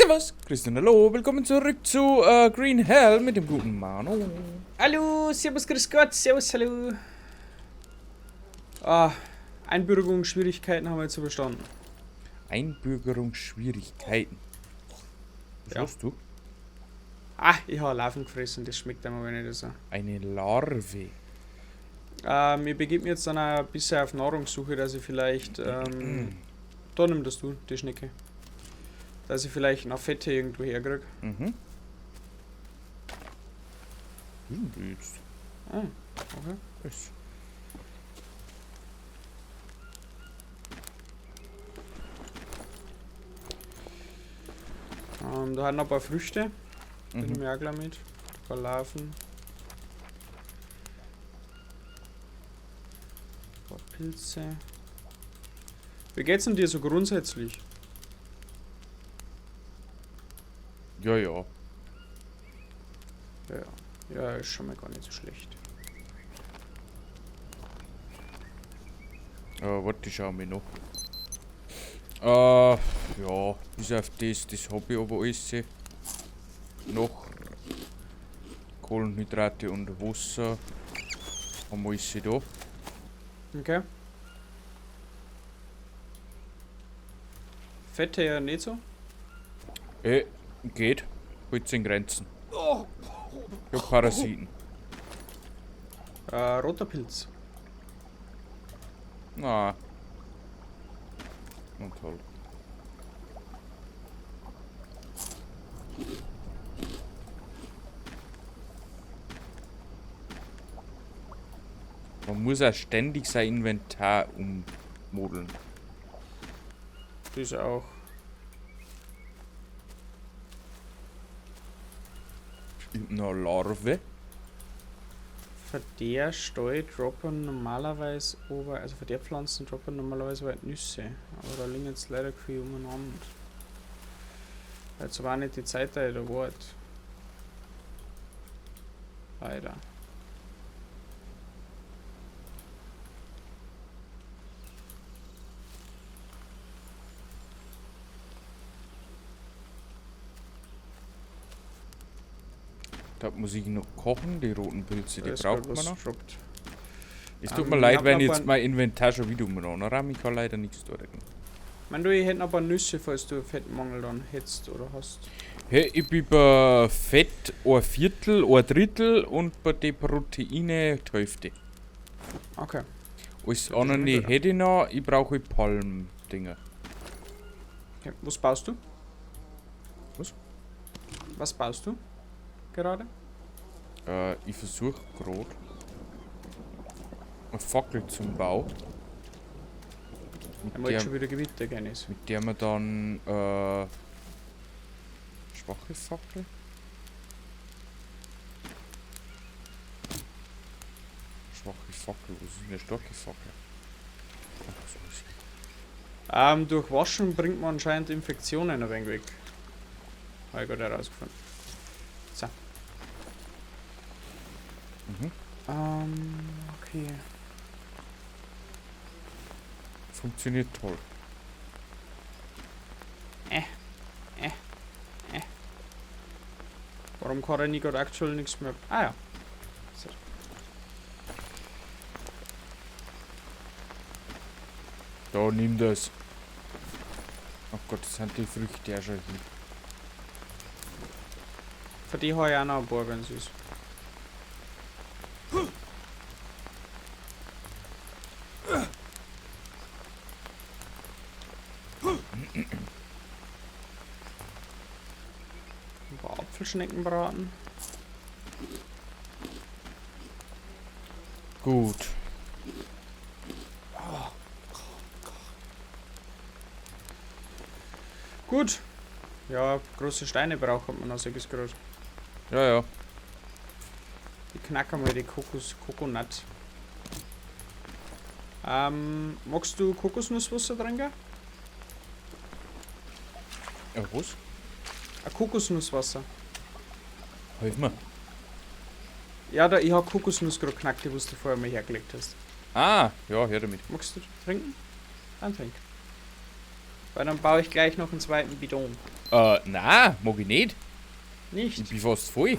Servus, Christian, hallo, willkommen zurück zu Green Hell mit dem guten Manu. Hallo, servus, grüß Gott, servus, hallo. Ah, Einbürgerungsschwierigkeiten haben wir jetzt überstanden. Einbürgerungsschwierigkeiten? Was Ja. hast du? Ah, ich habe Larven gefressen, das schmeckt einmal nicht so. Eine Larve. Ich begebe mich jetzt dann auch ein bisschen auf Nahrungssuche, dass ich vielleicht, da nimm das du, die Schnecke. Dass ich vielleicht noch Fette irgendwo herkrieg. Mhm. Wo sind die jetzt? Ah, okay. Was? Da haben noch ein paar Früchte. Die nehme ich auch gleich mit. Ein paar Larven. Ein paar Pilze. Wie geht's denn dir so grundsätzlich? Ja, ja. Ja, ja, ist schon mal gar nicht so schlecht. Warte, ich schau mir noch. Ja, bis auf das hab ich aber alles. Noch Kohlenhydrate und Wasser haben wir alles da. Okay. Fette ja nicht so. Geht. Holz in Grenzen. Ich hab Parasiten. Roter Pilz. Na. Na toll. Man muss auch ständig sein Inventar ummodeln. Das auch. Eine Larve. Von der Stall droppen normalerweise ober, also von der Pflanzen droppen normalerweise halt Nüsse. Aber da liegen jetzt leider keine umeinander. Jetzt war nicht die Zeit da, der Wort. Leider. Da muss ich noch kochen, die roten Pilze, die Da ist braucht grad man was noch. gedroppt. Es tut mir Ich leid, hab wenn noch jetzt ein mein Inventar schon wieder umeinander räume, ich kann leider nichts tun. Ich meine, du, ich hätte noch ein paar Nüsse, falls du Fettmangel dann hättest oder hast. Hey, ich bin bei Fett ein Viertel, ein Drittel und bei den Proteine die Hälfte. Okay. Alles Das ist andere schon gut. hätte ich noch, ich brauche Palmdinger. Okay. Was baust du? Was? Was baust du? Gerade? Ich versuche grad eine Fackel zum Bau. Mit Er macht schon wieder Gewitter, gell, ist. der man dann schwache Fackel? Schwache Fackel, was ist denn eine starke Fackel? Ach, das muss ich. Durch Waschen bringt man anscheinend Infektionen ein wenig weg. Hab ich gerade herausgefunden. So. Okay. Funktioniert toll. Warum kann er nicht gerade aktuell nichts mehr? Ah ja. So. Da, nimm das. Oh Gott, das sind die Früchte ja schon hier. Für die habe ich auch noch ein paar, wenn es ist. Ein paar Apfelschnecken braten. Gut. Gut. Ja, große Steine braucht man noch, sag ich grad. Ja, ja. Ich knacke mal die Coconut. Magst du Kokosnusswasser trinken? Ja, was? Ein Kokosnusswasser. Hilf mir. Ja, da, ich hab Kokosnuss grad knackt, die was du vorher mal hergelegt hast. Ah, ja, her damit. Magst du trinken? Dann trink. Weil dann baue ich gleich noch einen zweiten Bidon. Nein, mag ich nicht. Nicht? Ich bin fast voll.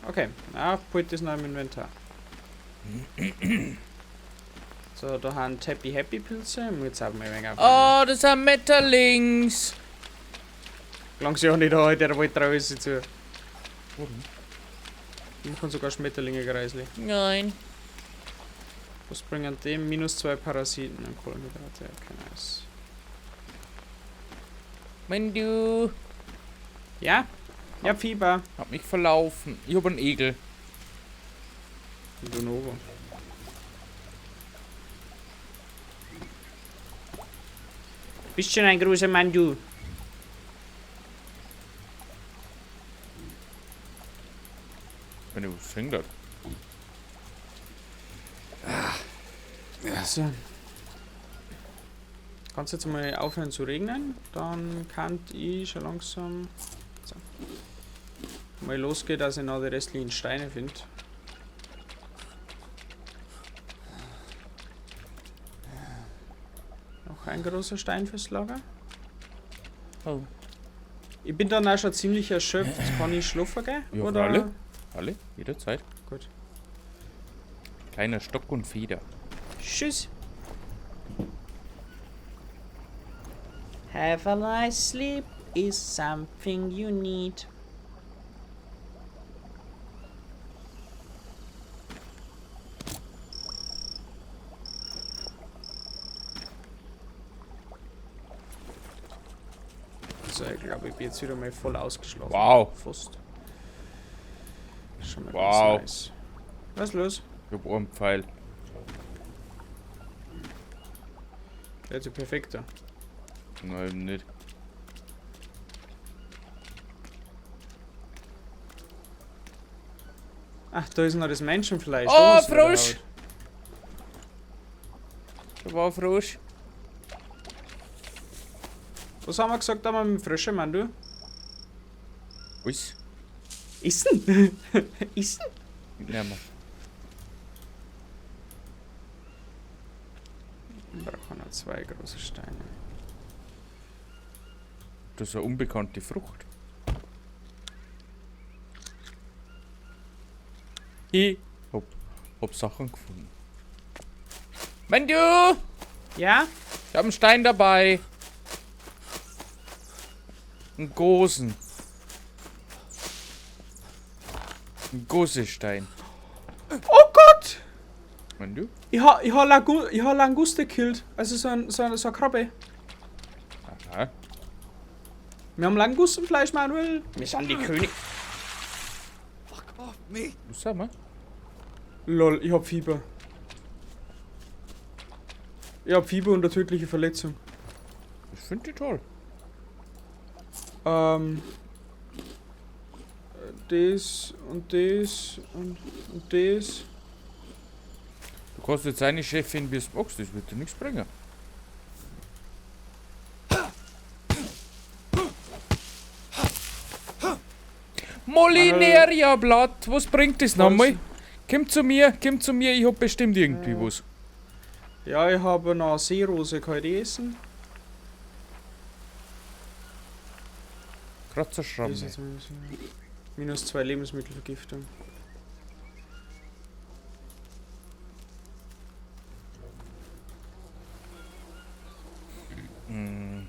Okay, na, put das noch im Inventar. So, da haben Tappy Happy Pilze. Ich muss jetzt auch mal ein wenig aufräumen. Oh, das sind Metterlings. Lang sie auch nicht da, der wollte draußen zu. Warum? Wir machen sogar Schmetterlinge Kreisli. Nein. Was bringen die? Minus 2 Parasiten und Kohlenhydrate. Okay, nice. Wenn du. Ja? Ja, Fieber. Hab mich verlaufen. Ich hab einen Egel. Donovo. Bist schon ein großer Mann, du. Wenn du was hängt. So. Kannst jetzt mal aufhören zu regnen? Dann kann ich schon langsam so. Mal losgehen, dass ich noch die restlichen Steine finde. Noch ein großer Stein fürs Lager. Oh. Ich bin dann auch schon ziemlich erschöpft. Kann ich schlafen gehen? Ja, oder? alle. Alle, jederzeit. Gut. Kleiner Stock und Feder. Tschüss. Have a nice sleep is something you need. So, ich glaube, ich bin jetzt wieder mal voll ausgeschlafen. Wow. Fast. Schon mal Wow. ganz nice. Was ist los? Ich hab einen Pfeil. Der ist ja perfekt da. Nein, eben nicht. Ach, da ist noch das Menschenfleisch. Oh, Da ist noch der Frosch! Haut. Da war ein Frosch. Was haben wir gesagt, da mit dem Frösche, Mann, du? Was? Essen? Essen? Nehmen wir. Wir brauchen noch 2 große Steine. Das ist eine unbekannte Frucht. Ich hab Sachen gefunden. Wenn du! Ja? Ich hab einen Stein dabei. Einen großen. Ein großer Stein. Oh Gott! Wenn du? Ich ha Languste gekillt. Also so eine Krabbe. Aha. Wir haben Langustenfleisch, Manuel. Wir sind die König. Fuck off me. Was sag mal? Lol, ich hab Fieber. Ich hab Fieber und eine tödliche Verletzung. Das finde ich toll. Das und das und das. Du kannst jetzt eine Chefin, wie du magst, das wird dir nichts bringen. Molineria-Blatt, was bringt das nochmal? Komm zu mir, ich hab bestimmt irgendwie was. Ja, ich habe noch eine Seerose, kann ich die essen? Kratzerschramme. Das ist jetzt minus 2 Lebensmittelvergiftung. Hm.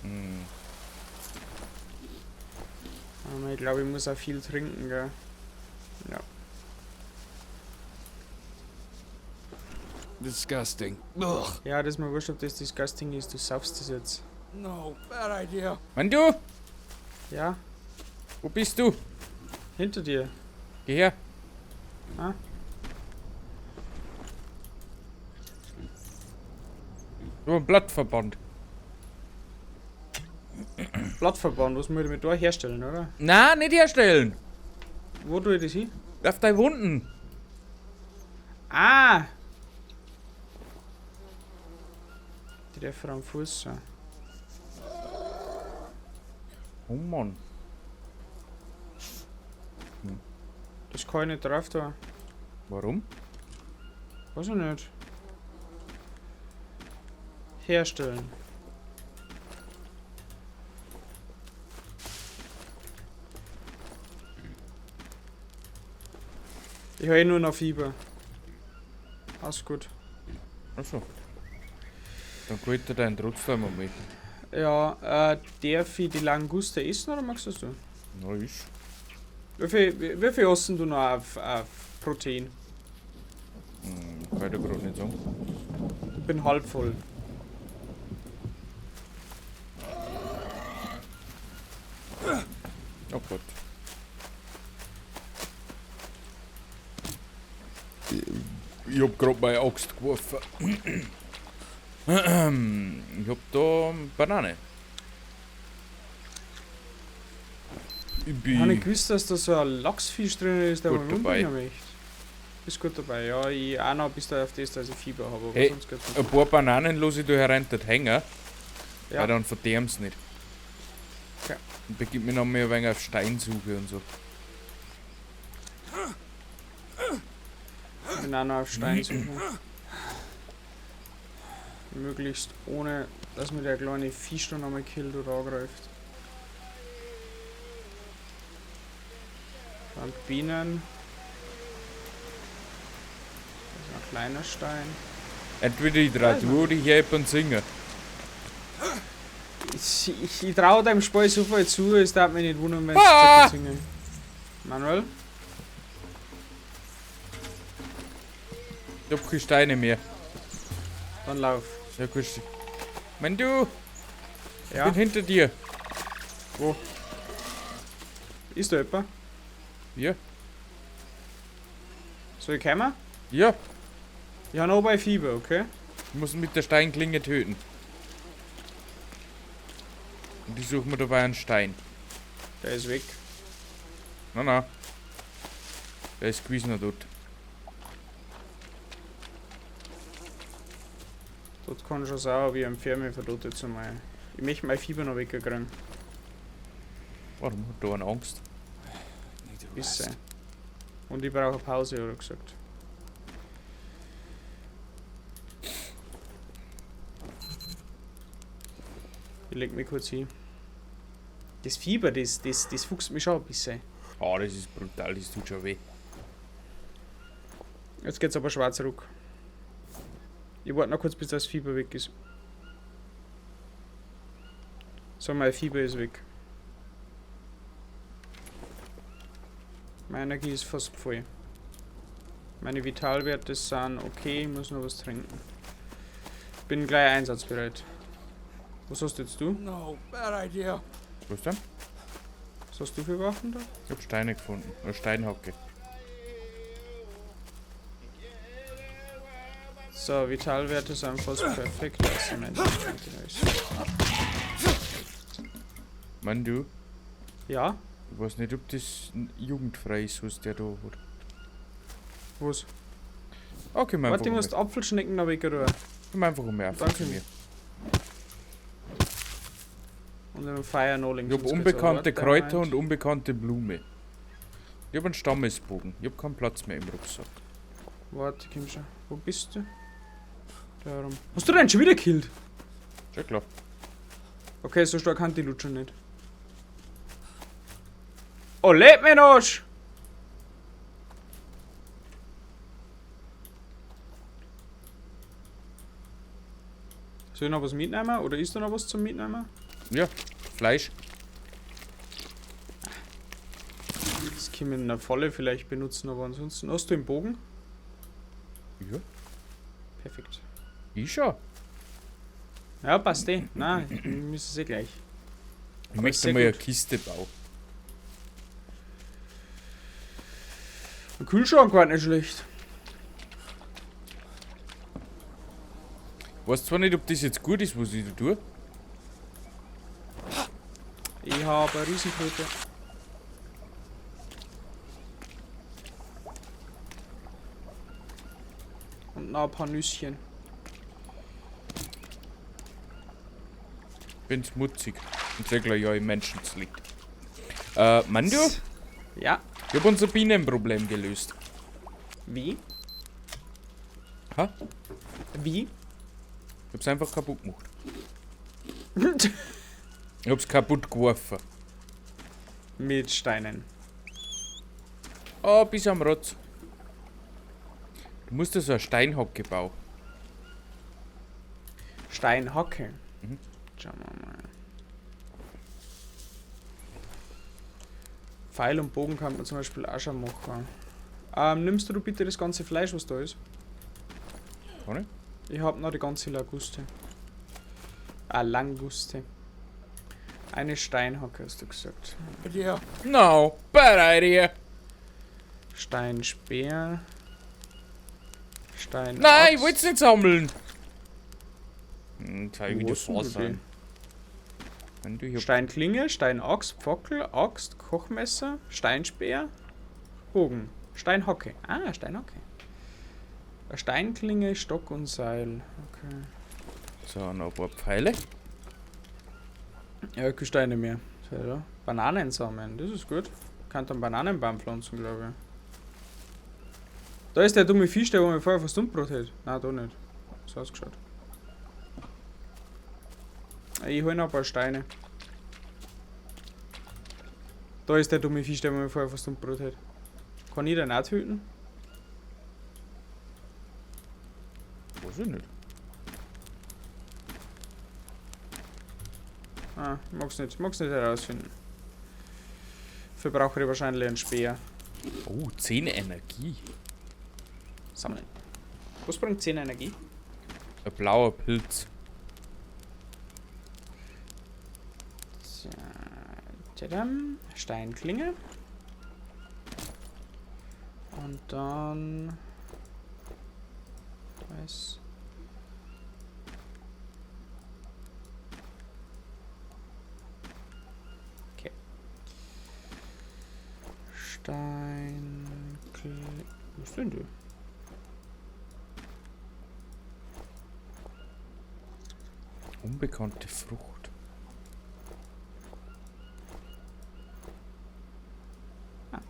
Hm. Aber ich glaube, ich muss auch viel trinken, gell? Ja. Disgusting. Ugh. Ja, das ist mir wurscht, ob das disgusting ist. Du saufst das jetzt. No, bad idea. Mann, du! Ja? Wo bist du? Hinter dir. Geh her. Ah? Du ein Blattverband. Blattverband, was muss ich mit da herstellen, oder? Na, nicht herstellen! Wo tue ich das hin? Auf deine Wunden! Ah! Treffer am Fuß. So. Oh Mann. Das kann ich nicht drauf da. Warum? Weiß ich nicht. Herstellen. Ich habe eh nur noch Fieber. Alles gut. Achso. Dann kann ich dir deinen trotzdem einmal. Ja, darf ich die Languste essen oder magst du das? Na, ich. Wie viel hast denn du noch auf Protein? Kann ich dir grad nicht sagen. Ich bin halb voll. Oh Gott. Ich hab grad meine Axt geworfen. Ich hab da Banane. Ich Ich hab nicht bin gewusst, dass da so ein Lachsfisch drin ist, der Gut mich dabei. umbringen möchte. Bist gut dabei, ja. Ich auch noch bis da auf das, dass ich Fieber habe, aber Hey, sonst geht's nicht. ein paar Bananen lasse ich da herein dort hängen, Ja. weil dann verderben's nicht. Okay. Und begib mich noch mal ein wenig auf Steinsuche und so. Ich bin auch noch auf Steinsuche. Möglichst ohne, dass mir der kleine Fisch da nochmal killt oder angreift. Dann Bienen. Das ist ein kleiner Stein. Entweder ich trau du oder ich helfe und singe. Ich traue deinem Spiel so viel zu, es darf mich nicht wundern, wenn Ah! sie singen. Manuel? Ich hab keine Steine mehr. Dann lauf. Ja, gut. Mein du, ich Ja? bin hinter dir. Wo? Ist da jemand? Ja. Soll ich kommen? Ja, Ich habe noch bei Fieber, okay? ich muss ihn mit der Steinklinge töten. Und ich suche mir dabei einen Stein. Der ist weg. Na na. Der ist gewiss noch dort. Dort kann schon sein, aber ich empfehle mich von dort jetzt einmal. Ich möchte mein Fieber noch wegkriegen. Warum hat da eine Angst? Need to Bisschen. rest. Und ich brauche eine Pause, oder gesagt. Ich leg mich kurz hin. Das Fieber, das fuchst mich schon ein bisschen. Ah, das ist brutal, das tut schon weh. Jetzt geht's aber schwarz zurück. Ich warte noch kurz, bis das Fieber weg ist. So, mein Fieber ist weg. Meine Energie ist fast voll. Meine Vitalwerte sind okay, ich muss noch was trinken. Bin gleich einsatzbereit. Was hast jetzt du? No, bad idea. Was denn? Was hast du für Waffen da? Ich hab Steine gefunden. Eine Steinhacke. So, Vitalwerte sind fast perfekt. Also, nein, das ist Mann, du, Ja? ich weiß nicht, ob das jugendfrei ist, was der da hat. Was? Okay, komm Warte, einfach ich muss um. Apfelschnecken noch wegrühren. Komm einfach um Danke. zu mir. Und dann Feuer noch links. Ich hab unbekannte Kräuter und unbekannte Blume. Ich hab einen Stammesbogen. Ich hab keinen Platz mehr im Rucksack. Warte, komm schon. Wo bist du? Da rum. Hast du den schon wieder gekillt? Schon klar. Okay, so stark kann die Lutscher nicht. Oh, lebt mir noch! Soll ich noch was mitnehmen? Oder ist da noch was zum Mitnehmen? Ja, Fleisch. Das können wir in der Falle vielleicht benutzen, aber ansonsten. Hast du den Bogen? Ja, Perfekt. ich schon. Ja, passt eh. Nein, wir müssen es eh gleich. Ich Aber möchte sehr mal eine gut. Kiste bauen. Ein Kühlschrank war nicht schlecht. Weiß zwar nicht, ob das jetzt gut ist, was ich da tue. Ich habe eine Riesenkröte. Und noch ein paar Nüsschen. Bin schmutzig. Und sag gleich, ja, im Menschenslicht. Mando, Ja. ich hab unser Bienenproblem gelöst. Wie? Ha? Wie? Ich hab's einfach kaputt gemacht. Ich hab's kaputt geworfen. Mit Steinen. Oh, bis am Rotz. Du musst dir so eine Steinhocke bauen. Steinhocke. Mhm. Schauen wir mal. Pfeil und Bogen kann man zum Beispiel auch schon machen. Nimmst du bitte das ganze Fleisch, was da ist? Kann ich? Ich hab noch die ganze Languste. Ah, Languste. Eine Steinhocke, hast du gesagt. Idea. No, bad idea. Steinspeer. Stein. Nein, ich wollt's nicht sammeln. Hm, zeig wieder Wo vor sind sein. Wenn du hier Steinklinge, Steinachs, Pfockel, Axt, Kochmesser, Steinspeer, Bogen. Steinhocke. Ah, Steinhocke. Eine Steinklinge, Stock und Seil. Okay. So, noch ein paar Pfeile. Ja, keine Steine mehr. So, ja. Bananensamen, das ist gut. Kann dann Bananenbaum pflanzen, glaube ich. Da ist der dumme Fisch, der wo mir vorher fast umgebracht hat. Nein, da nicht. So ausgeschaut. Ich hol noch ein paar Steine. Da ist der dumme Fisch, der mir vorher fast umgebracht hat. Kann ich den auch töten? Weiß ich nicht. Ah, mag's nicht herausfinden. Dafür brauche ich wahrscheinlich einen Speer. Oh, 10 Energie. Sammeln. Was bringt 10 Energie? Ein blauer Pilz. So, tadam. Steinklinge. Und dann... Weiß. Okay. Steinklinge. Was sind die? Unbekannte Frucht. Ah.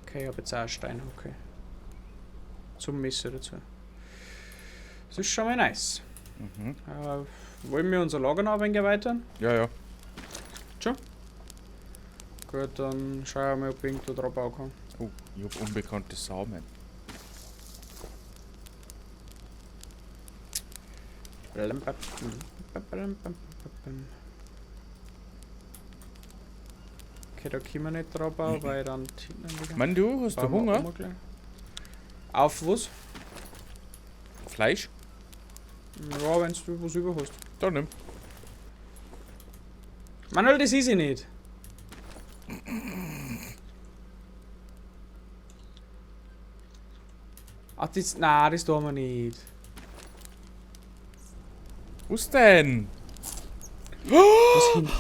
Okay, ich hab jetzt auch einen Stein, okay. Zum Messer dazu. Das ist schon mal nice. Mhm. Wollen wir unser Lager noch ein wenig erweitern? Ja, ja. Schon? Gut, dann schauen wir mal, ob ich irgendwo drauf bauen kann. Oh, ich hab unbekannte Samen. Okay, da können wir nicht drauf bauen, weil dann hinten wieder. Mann, du, hast du Bauen wir Hunger? auch mal gleich. Auf was? Fleisch? Ja, wenn du was über hast. Da nimm. Manuel, das ist ich nicht. Ach, das. Nein, das tun wir nicht. Was denn? Was hin?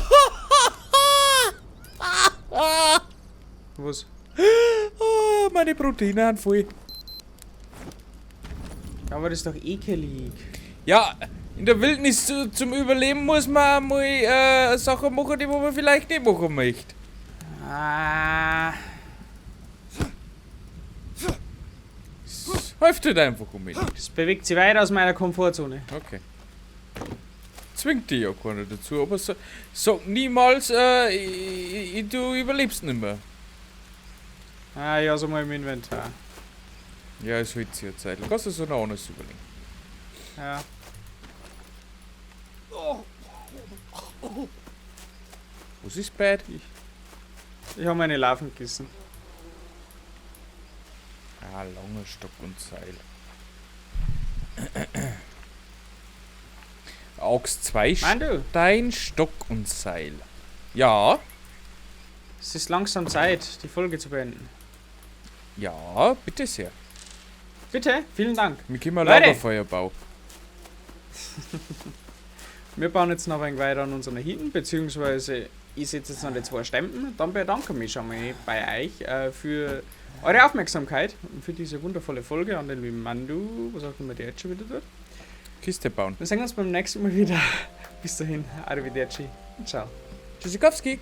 Was? Oh, meine Proteine sind voll. Ja, aber das ist doch ekelig. Ja, in der Wildnis zum Überleben muss man mal Sachen machen, die man vielleicht nicht machen möchte. Ah. Es hilft halt einfach um mich. Das bewegt sich weit aus meiner Komfortzone. Okay. Zwingt dich ja keiner dazu, aber so, sag niemals, du überlebst nicht mehr. Ah, ja, so mal im Inventar. Ja, es hält sich eine Zeit. Kannst du so noch anders überlegen. Ja. Was ist bad? Ich hab meine Larven gegessen. Ah, langer Stock und Seil. Axt 2, Mann, du. Stein, Stock und Seil. Ja. Es ist langsam Zeit, die Folge zu beenden. Ja, bitte sehr. Bitte, vielen Dank. Wir können ein Leute. Lagerfeuer bauen. Wir bauen jetzt noch ein wenig weiter an unseren Hütten, beziehungsweise ich setze jetzt noch die 2 Stempen. Dann bedanke ich mich schon mal bei euch für eure Aufmerksamkeit und für diese wundervolle Folge an den lieben Mandu, was auch immer der jetzt schon wieder tut. Kiste bauen. Wir sehen uns beim nächsten Mal wieder. Bis dahin, arrivederci. Ciao. Tschüssikowski.